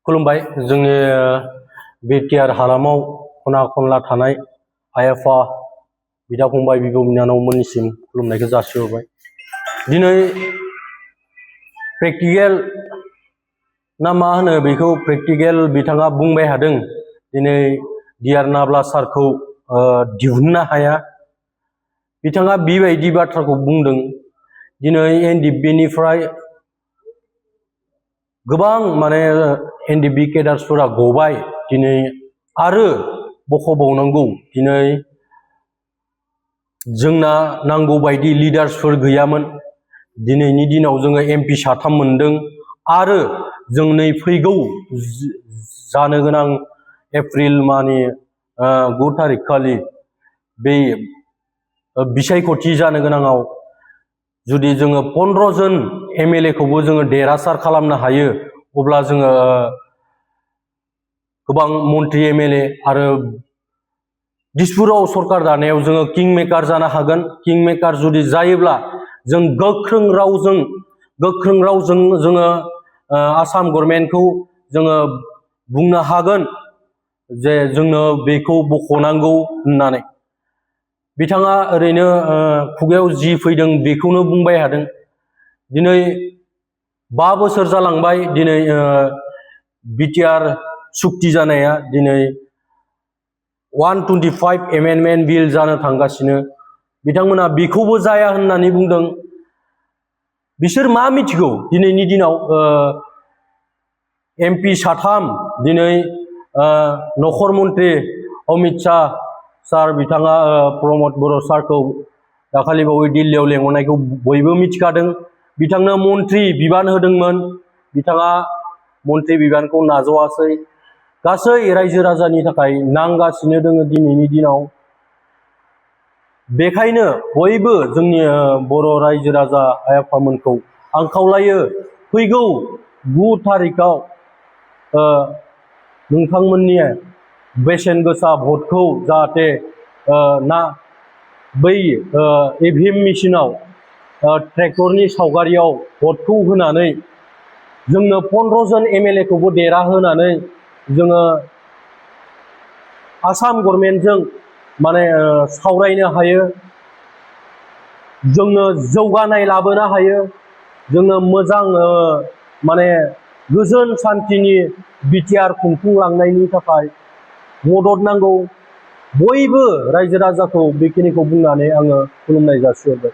खुलुमबाय जोंनि बिटिआर हालामाव खना खनला थानाय आइ आफा बिदा फंबाय बिब' बिनानावमोननिसिम खुलुमनायखौ जासिहरबाय। दिनै प्रेक्टिकेल ना मा होनो बेखौ प्रेक्टिकेल बिथाङा बुंबाय हादों। दिनै डिआर नाब्ला सारखौ दिहुननो हाया। बिथाङा बेबायदि बाथ्राखौ बुंदों। दिनै एनडिबिनिफ्राय गोबां माने एनडिबि केडार्सफोरा गबाय। दिनै आरो बखबावनांगौ। दिनै जोंना नांगौ बायदि लिडार्सफोर गैयामोन। दिनैनि दिनाव जोङो एमपि 3 मोनदों आरो जों नै फैगौ जानो गोनां एप्रिल मानि 9 तारिख खालि बे बिसायख'थि जानो गोनाङाव जुदि जोङो 15 जन एमएलए खौबो जोङो देरहासार खालामनो हायो, अब्ला जोङो गोबां मन्त्रि एमएलए आरो दिसपुराव सरकार दानायाव जोङो किं मेकार जानो हागोन। किं मेकार जुदि जायोब्ला जों गोख्रों रावजों जोङो आसाम गभर्नमेन्टखौ जोङो बुंनो हागोन जे जोंनो बेखौ बख'नांगौ होननानै। बिथाङा ओरैनो खुगायाव जि फैदों बेखौनो बुंबाय थादों। दिनै 5 बोसोर जालांबाय दिनै बिटिआर सुक्ति जानाया। दिनै 125 एमेन्डमेन्ट बिल जानो थांगासिनो। बिथांमोना बेखौबो जाया होननानै बुंदों। बिसोर मा मिथिगौ दिनैनि दिनाव एमपि 3 दिनै नखर मन्त्रि अमित शाह सार बिथाङा प्रमद बर' सारखौ दाखालि बावै दिल्लीयाव लेंहरनायखौ बयबो मिथिखादों। बिथांनो मन्त्रि बिबान होदोंमोन। बिथाङा मन्त्रि बिबानखौ नाजावासै। गासै रायजो राजानि थाखाय नांगासिनो दङ दिनैनि दिनाव। बेखायनो बयबो जोंनि बर' रायजो राजा आइ आफामोनखौ आं खावलायो, फैगौ 9 तारिखआव नोंथांमोननि बेसेन गोसा भटखौ जाहाथे बै इभिएम मेसिनाव ट्रेक्टरनि सावगारियाव भटखौ होनानै जोंनो 15 जन एमएलए खौबो देरहाहोनानै जोङो आसाम गभर्नमेन्टजों माने सावरायनो हायो। जोंनो जौगानाय लाबोनो हायो। जोंनो मोजां माने गोजोन सान्थिनि बिटिआर खुंफुंलांनायनि थाखाय मदद नांगौ। बयबो रायजो राजाखौ बेखिनिखौ बुंनानै आङो खुलुमनाय जासिहरबाय।